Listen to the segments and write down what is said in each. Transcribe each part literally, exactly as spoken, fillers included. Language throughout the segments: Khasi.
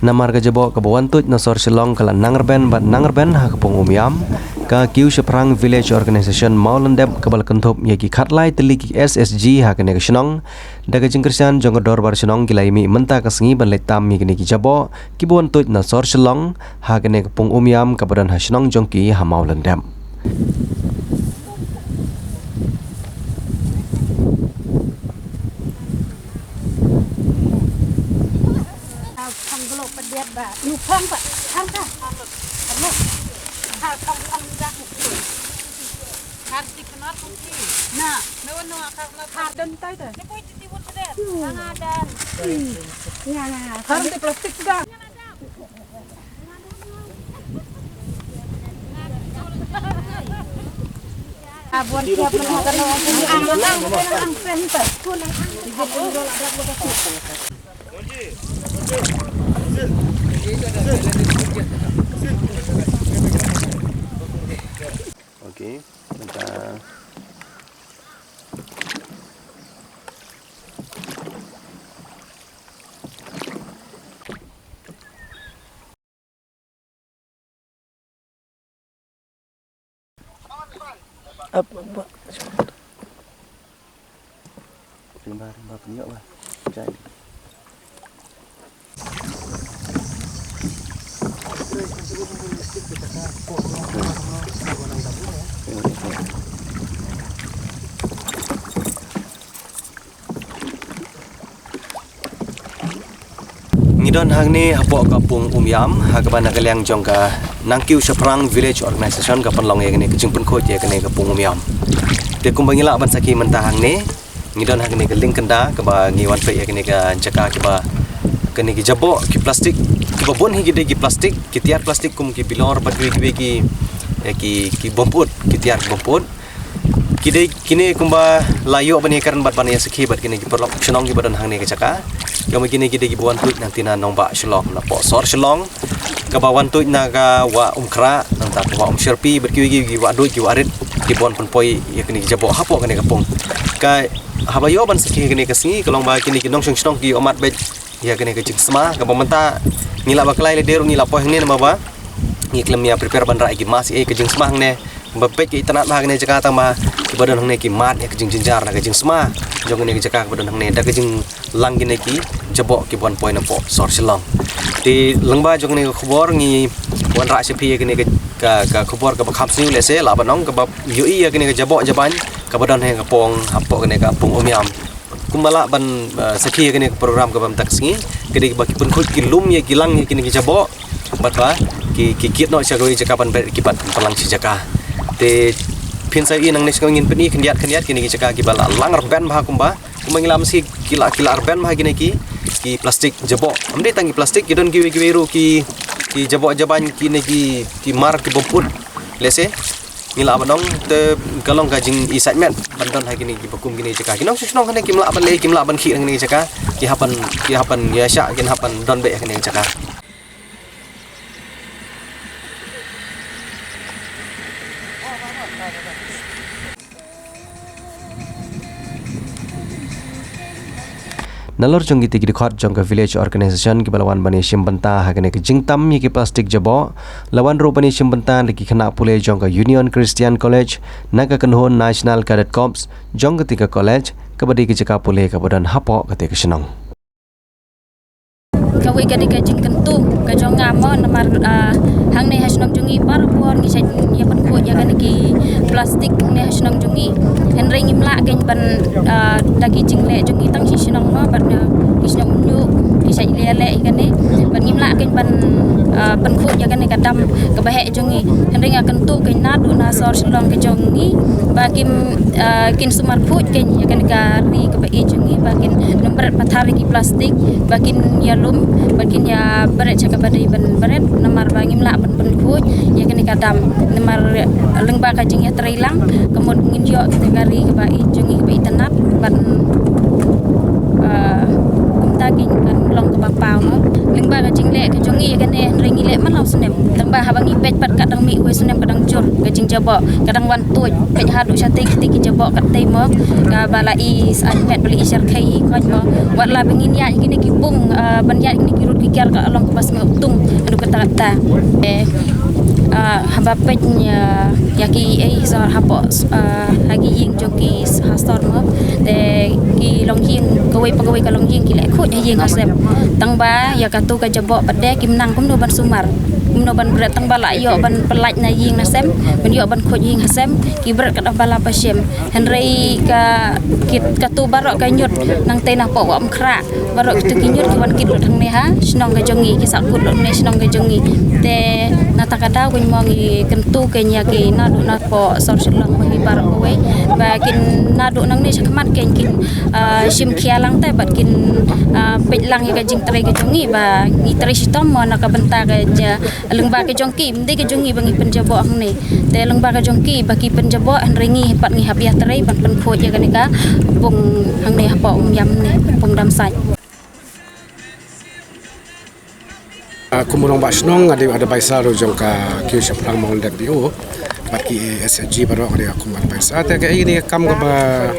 Namar ka jaboh kaba wan tuid na sor Shillong ka la nang rben bad nang rben ha ka pung Umiam, ka Kiew Shaphrang Village Organization Mawlyndep kaba la kynthup ïa ki khatlai tylli ki S S G ha kane ka shnong, da ka jingkyrshan jong ka dorbar shnong ki la ïa mih mynta ka sngi ban leit tam ïa kine ki jaboh kiba wan tuid na sor Shillong ha kane ka pung Umiam kaba don ha shnong jong ki ha Mawlyndep. Okay, mynta. Ap, ap, ap. Rimba, rimba, pynïoh ba. Jai. Ngi don hangne hapoh ka pung Umiam, ha kaba na ka liang jong ka Nangkiew Shaphrang Village Organization ka pynlong ïa kane ka jingpynkhuid ïa kane ka pung Umiam. Te kumba ngi lah ban sakhi mynta hangne, ngi don hangne ka lieng kynda kaba ngi wan peit ïa kane ka jaka kiba, kane ki jaboh ki plastik, kiba bun hi ki dei ki plastik, ki tiar plastik kum ki bilor bad kiwei kiwei ki, ïa ki, ki bym pyut, ki tiar ki bym pyut. Ki dei kine kumba la ïoh ban ïakren bad ban ïasakhi bad kine ki paralok shnong kiba don hangne ka jaka. Kumba kine ki dei kiba wan tuid na ka tnat nongbah Shillong, napoh sor Shillong. Kaba wan tuid na ka wah Umkhrah, nangta ka wah Umshyrpi, bad kiwei kiwei ki wah duid, ki wah rit, kiba wan pynpoi ïa kine ki jaboh hapoh kane ka pung. Ka haba ïoh ban sakhi kane ka sngi, ka long ba kine ki nongshong shnong ki ïoh mad beit ïa kane ka jingsma, kaba mynta ngi lah ba khlaiñ lade ruh ngi lah poi hangne namar ba ngi khlem ïa prepare ban rah ïa ki mask, ïa ka jingsma hangne. Ba peit ka itynnad bha kane ka jaka tang ba kiba don hangne ki mad ïa ka jingjynjar na ka jingsma jong kane ka jaka kaba don hangne da ka jinglang kine ki jaboh kiba wan poi napoh sor Shillong. Te lyngba jong kane ka khubor ngi wanrah sha phi ïa kane ka, ka, ka khubor kaba kham sniew lehse lah ban ong kaba ïohi ïa kane ka jaboh jaban kaba don ha ka pung, hapoh kane ka pung Umiam. Kumba lah ban, eh, sakhi ïa kane ka program kaba mynta ka sngi, ka dei ba ki pynkhuid ki lum ïa ki lang ïa kine ki jaboh, bad ba ki, ki kit noh sha kawei jaka ban bret ki ban pynlang shi jaka. Te phin sa ïohi nangne sha kawei ngin pyni khyndiat khyndiat kine ki jaka kiba la lang rben bha kumba, kumba ngi lah ban sakhi ki la, ki la rben bha kine ki, ki plastik jaboh. Ym dei tang ki plastik, ki don kiwei kiwei ruh ki, ki jaboh jaban kine ki, ki mar ki bym pyut. Lehse ngi lah ban ong te ka long ka jingïasaid met ban don ha kine kiba kum kine ki jaka. Ki nongshong shnong hangne kim lah ban leh, kim lah ban khih ha kine ki jaka. Ki hap ban, ki hap ban ïaishah, ki hap ban don beit ha kine ki jaka. Nalor jong kitei ki dkhot jong ka village organization kiba la wan ban ïashim bynta ha kane ka jingtam ïa ki plastik jaboh, la wan ruh ban ïashim bynta da ki khynnah pule jong ka Union Christian College, na ka kynhun National Cadet Corps jong katei ka college, kaba dei ka jaka pule kaba don hapoh katei ka shnong. Kawei ka dei ka jingkyntu ka jong nga mo, namar, ah, hangne ha shnong jong ngi baroh por ngi shait ïa pynkhuid ïa kane ki plastik hangne ha shnong jong ngi. Hynrei ngim lah kein ban, ah, da ki jingleh jong ngi tang shi shnong mo, bad, ah, ki shnong Umñiuh ki shait leh leh ïa kane. Bad ngim lah kein ban, ah, pynkhuid ïa kane ka dam kaba heh jong ngi. Hynrei nga kyntu kein naduh na sor Shillong ka jong ngi ba kim, ah, kin sumar khuid kein ïa kane ka ri kaba ïeit jong ngi, ba kin nym bret pathar ïa ki plastik, ba kin ïalum, ba kin ïabret sha kaba dei ban bret, namar ba ngim lah ban pynkhuid ïa kane ka dam. Namar lyngba ka jingïatreilang ka mut ngin ïoh kita ka ri kaba ïeit jong ngi kaba itynnad ban, ah, kumta kein kan long kaba paw noh. Lyngba ka jingleh ka jong ngi ïa kane hynrei ngi leh man la u snem. Tang Haba ngi peit pat ka dang mih wei snem ka dang jur ka jingjaboh, ka dang wan tuid, peit haduh shatei kiti ki jaboh katei mo, kaba la i sah met ba la i sharkhei i khot mo. Wat la ba ngin ïaid kine ki pung, ah, ban ïaid kine ki rud ki kiar ka long kaba sngewtung haduh katta katta. Eh, ah, haba peit ïa, ïa ki ei sor hapoh, ah, ha ki ïing jong ki ha sor mo. Te ki longïing kawei pa kawei ka longïing ki leh khuid ha ïing ha sem. Tang ba ïa katu ka jaboh pat de kim nang kumno ban sumar, kumno ban bret, tang ba la ïoh ban pyllait na ïing na sem, ban ïoh ban khuid ïing ha sem, ki bret ka dang ba la pashim. Hynrei ka, ki, katu baroh ka ñiut nangtei na poh Wah Umkhrah, baroh kitu ki ñiut ki wan kit lut hangne ha shnong ka jong ngi, ki sah kut lut hangne shnong ka jong ngi. Te nata ka daw kynmaw ngi kyntu kynja ki naduh na poh sor Shillong ba hi baroh kawei, ba kin naduh nangne shakhmat kin, kin, ah, shim khia lang te bad kin, ah, peit lang ïa ka jingtrei ka jong ngi ba ngi trei shitom mo na ka bynta ka ja lyngba ka jong ki, ym dei ka jong ngi ba ngi pynjaboh hangne. Te lyngba ka jong ki ba ki pynjaboh, hynrei ngi pat ngi hap ïatrei ban pynkhuid ïa kane ka pung hangne hapoh Umiam ne pung Damsait. Ah, kum u rangbah shnong nga dei advisor ruh jong ka kiew shaphrang Mawlyndep B O bad ki S H G baroh nga dei kum advisor. Te kaei kane ka kam kaba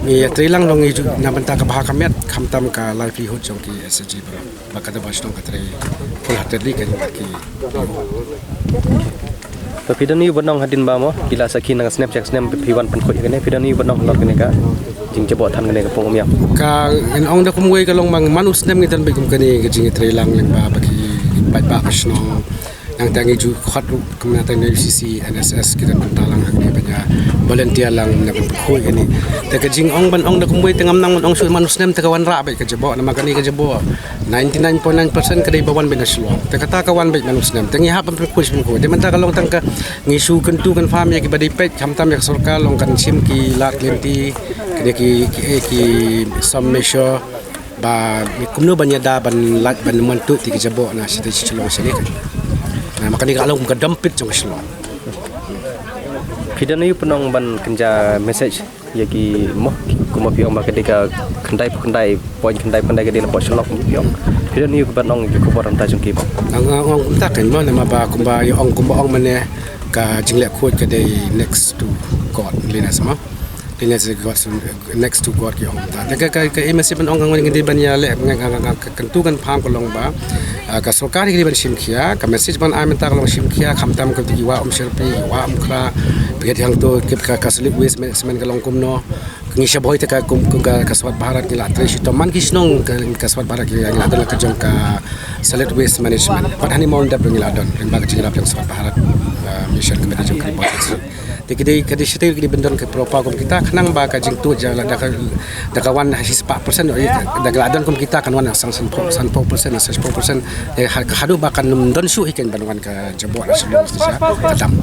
ngi ïatrei lang nong ngi ju na bynta ka bha ka miat, khamtam ka livelihood jong ki S H G baroh. Ba ka dei ba shnong ka trei wholeheartedly ka bad ki. To phi don ïa u ba nong hadien ba mo, phi la sakhi na ka snem sha ka snem phi wan pynkhuid kane, phi don ïa u ba nong halor kane ka jingjaboh than kane ka pung Umiam. Ka ngan ong da kumwei ka long ba man u snem ngi don beit kum kane ka jingïatrei lang lyngba ba ki paidbah ka shnong. Nangta ngi ju khot ruh kum nangta na U C C, N S S ki don bynta lang hangne ban ïa volunteer lang na ban pynkhuid kane. Te ka jingong ban ong da kumwei te ngam nang ban ong shuh, man u snem te ka wanrah beit ka jaboh, namar kane ka jaboh ninety-nine point nine percent ka dei ba wan beit na Shillong. Te kata ka wan beit man u snem. Te ngi hap ban pynkhuid, pynkhuid. Te mynta ka long tang ka ngi shu kyntu kynpham ïa kiba dei peit, khamtam ïa ka sorkar long kan shim ki lad ki lynti, kine ki, ki, eh, ki some measure ba kumno ban ïada ban lait ban mon tuh ïa ki jaboh na shatei Shillong shane. Namar kane ka long kum ka dompit jong ka Shillong. Phi don ïa u pynong ban kynja message ïa ki mo, kumba phi ong ba ka dei ka khyndai phew khyndai point khyndai phew khyndai ka dei la poh Shillong kumba phi ong. Phi don ïa u ban ong ïa ki khubor hangta jong ki ba. Nga ong kumta kein mo, namar ba kumba ïa ong kumba ong mane ka jingleh khuid ka dei next to God, lina sama. Lina se God, next to God ki ong kumta. Te ka, ka, ka message ban ong ka ngi dei ban ïa leh nga, nga, nga, nga, ka kyntu kynpham ka long ba, ah, ka sorkar hi ka dei ban shim khia, ka message ban ai mynta ka long shim khia, khamtam ka dei ki Wah Umshyrpi, Wah Umkhrah, phi ïa hangto ki ka, ka solid waste management ka long kumno. Ngi shah bhoi te ka kum, kum ka, ka Swachh Bharat ngi la trei shitom man ki shnong ka, ka Swachh Bharat ngi la, ngi la don la ka jong ka solid waste management. Pat hani Mawlyndep ngi la don, lyngba ka jingïarap jong Swachh Bharat, ah, mission ka jong ka. Te ki dei, ka dei shatei ki dei ban don ka proper kum kita, khnang ba ka jingtuid jong la da ka, da ka wan ha shispah percent, da ka la don kum kita kan wan ha san, sanphew, sanphew percent, sanphew percent. Te ha, haduh ba kan ym don shuh hi kan ban wan ka jaboh na Shillong sha ka dam.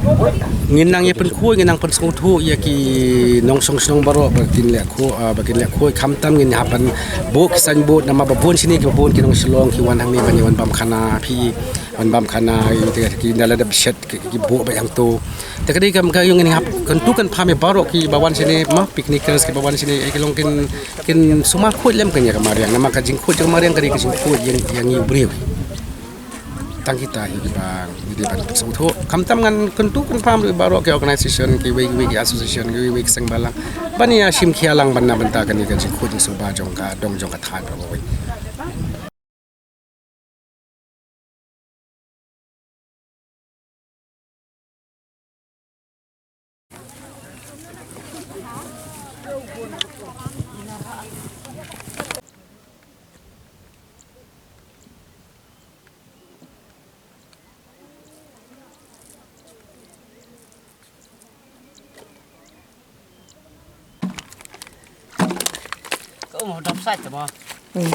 Ngin nang ïa pynkhuid, ngin nang pynsngewthuh ïa ki nongshong shnong baroh ba kin leh khuid, ah, ba kin leh khuid, khamtam ngin hap ban buh ki signboard namar ba bun shane kiba bun ki nong Shillong ki wan hangne ban ïa wan bam khana, phi wan bam khana, ïa ki, ki da la dep shet ki, ki buh ba hangto. Te ka dei kam ka ïong ngin hap kyntu kynpham ïa baroh kiba wan shane, ma picnickers kiba wan shane, eh, ki long kin, kin sumar khuid lem kan ïa ka mariang, namar ka jingkhuid jong ka mariang ka dei ka jingkhuid ïa, ïa ngi u briew. Tang kita hi kiba ngi dei ban pynsngewthuh. Khamtam ngan kyntu kynpham ruh baroh ki organisation, kiwei kiwei ki association, kiwei kiwei ki seng bhalang ban ïa shim khia lang ban na bynta kane ka jingkhuid jingsuba jong ka dong jong ka thaiñ baroh kawei. Ka um dap sait mo. Hmm.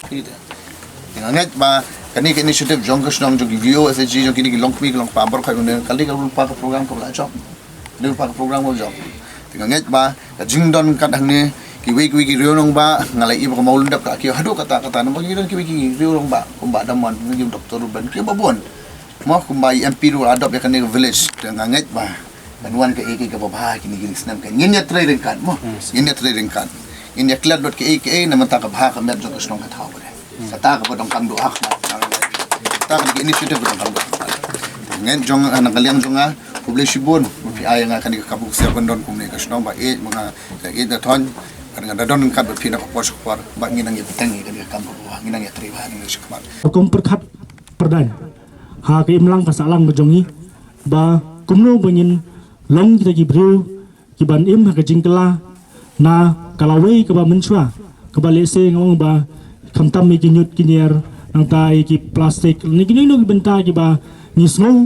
Te nga ngeit ba kane ka initiative jong ka shnong, jong ki V O, S H G, jong kine ki longkmie ki longkpa baroh kawei, ka dei ka lypa ka program kaba la jop. Ka dei lypa ka program kaba jop. Te nga ngeit ba ka jingdon kat hangne kiwei kiwei ki riew rangbah, nga la ïohi ba ka Mawlyndep ka kiew haduh katta katta, namar ki don kiwei ki riew rangbah kumba Damon, ki Doctor Ruben, kiba bun. Mo kumba i M P ruh la adopt ïa kane ka village, te nga ngeit ba kan wan kaei kaei kaba bha kine ki snem. Kan ngin ïatrei ryngkat mo. Ngin ïatrei ryngkat. Ngin ïa klet lut kaei kaei na mynta ka bha ka met jong ka shnong ka thaw ba dei. Kata kaba donkam duh ha khmat. Kata ka dei ka initiative ba donkam duh ha khmat. Ngeit jong, na ka liang jong nga, khublei shibun ba phi ai ïa nga kane ka kabu ksiar ban don kumne ka shnong ba ïeit ba nga ïeit da thon. Bad nga da don ryngkat bad phi na ka por sha ka por ba ngin nang ïa bteng ïa kane ka kam kaba bha, ngin nang ïatrei bha, ngin nang ïa shakmat. Kum pyrkhat pyrdaiñ ha ka imlang ka sahlang ka jong ngi ba kumno ba ngin long kita ki briew ki ban im ha ka jingkylla na ka lawei kaba mynshuwa, kaba lehse nga ong ba khamtam ïa ki ñiut ki ñier, nangta ïa ki plastik, ne kino kino ki bynta kiba ngi sngew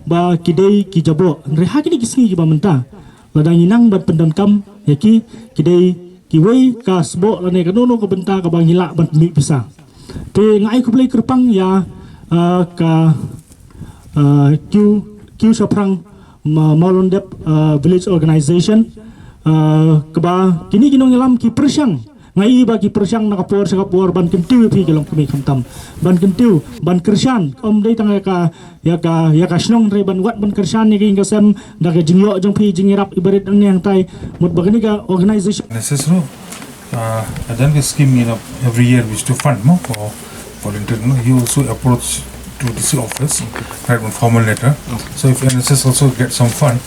ba ki dei ki jaboh. Hynrei ha kine ki sngi kiba mynta, lada ngi nang ban pyndonkam ïa ki, ki dei kiwei ka sboh lane kano kano ka bynta kaba ngi lah ban pynmih pisa. Te nga ai khublei kyrpang ïa, ah, ka, ah, Kiew, Kiew Shaphrang Ma-, Mawlyndep, ah, Village Organization, ah, kaba kine ki nongïalam ki pyrshang. Nga i ba ki pyrshang na ka por sha ka por ban kyntiew ïa phi ki longkmie khamtam. Ban kyntiew, ban kyrshan, ym dei tang ïa ka, ïa ka, ïa ka shnong, hynrei ban wad ban kyrshan ïa ka ïing ka sem da ka jingïoh jong phi, jingïarap ibarit hangne hangtai. Mut ba kane ka organization. N S S ruh, uh, ada ka scheme, you know, every year we used to fund, no, for volunteer, no. You also approach to D C office, write one formal letter. So if N S S also get some fund,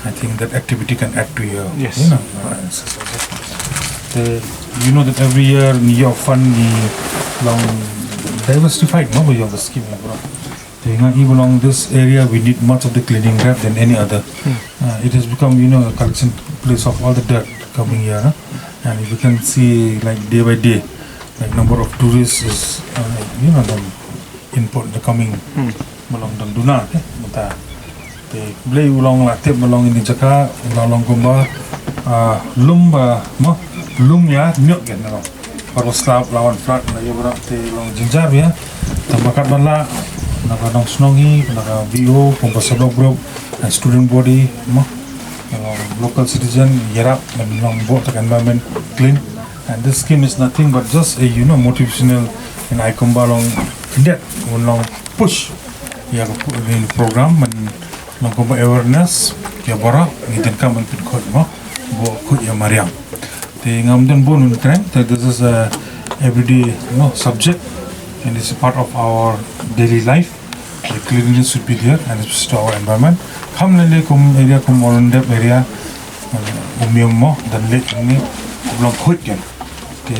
I think that activity can add to your, Yes. you know, uh, N S S also. The, you know that every year your fund ni long diversified, no, your scheme, bro. Te nga i ba long this area, we need much of the cleaning rep than any other. Uh, it has become, you know, a collection place of all the dirt coming here, huh? And you can see, like, day by day, like, number of tourists is, uh, you know, the import, the coming, malong dang duna, eh, mynta. Te Blei u long la tip malong ini jaka, la long kumba, ah, lum ba, mo, lum ïa, ñiut kan, no. Baroh slap lawan flat la ïa baroh te long jynjar ïa. Tang ba kat ban lah na ka nongshnong hi, na ka V O, kumba self help group, and student body, mo. Long local citizen, ïarap, and long buh ta ka environment clean. And this scheme is nothing but just a, you know, motivational, and ai kumba long khyndiat, long push. Ïa ka pu-, ïa ka program, and long kumba awareness, ïa baroh, ngi donkam ban pynkhuid mo, buh khuid ïa mariang. Te ngam don bun un kren, te this is a everyday, you know, subject, and it's a part of our daily life. The cleanliness should be there, and it's to our environment. Kham lele kum area, kum Mawlyndep area, um, Umiam mo, dan lek ni, kum long khuid kan. Te